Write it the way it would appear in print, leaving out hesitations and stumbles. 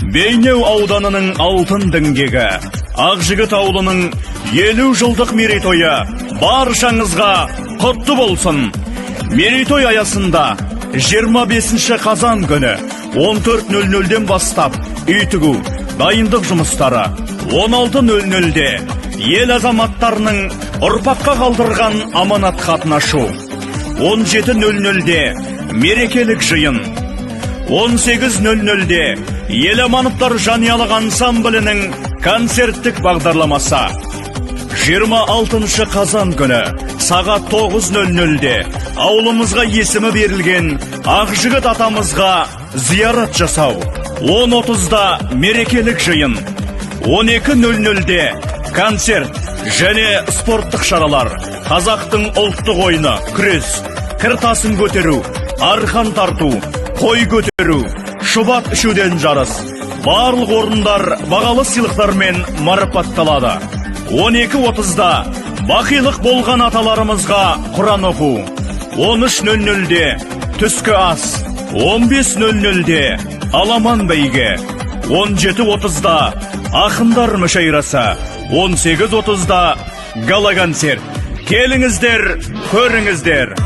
Бейнеу ауданының алтын діңгегі Ақжігіт ауылының 50 жылдық мерейтойы баршаңызға құтты болсын! Мерейтой аясында 25 қазан күні 14.00-ден бастап үй тігу, дайындық жұмыстары, 16.00-де ел азаматтарының ұрпаққа қалдырған аманат хатын ашу, 17.00-де мерекелік жиын, 18.00-де Еламановтар жанұялық ансамблінің концерттік бағдарламасы. 26 қазан күні сағат 9.00-де ауылымызға есімі берілген Ақжігіт атамызға зиярат жасау, 10.30-да мерекелік жиын, 12.00-де концерт және спорттық шаралар: қазақтың ұлттық ойыны күрес, кір тасын көтеру, арқан тарту, қой көтеру, шұбат ішуден жарыс. Барлық орындар бағалы сыйлықтармен марапатталады. 12.30-да бақилық болған аталарымызға құран оқу, 13.00-де түскі ас, 15.00-де аламан бәйге, 17.30-да ақындар мүшәйрасы, 18.30-да гала концерт. Келіңіздер, көріңіздер!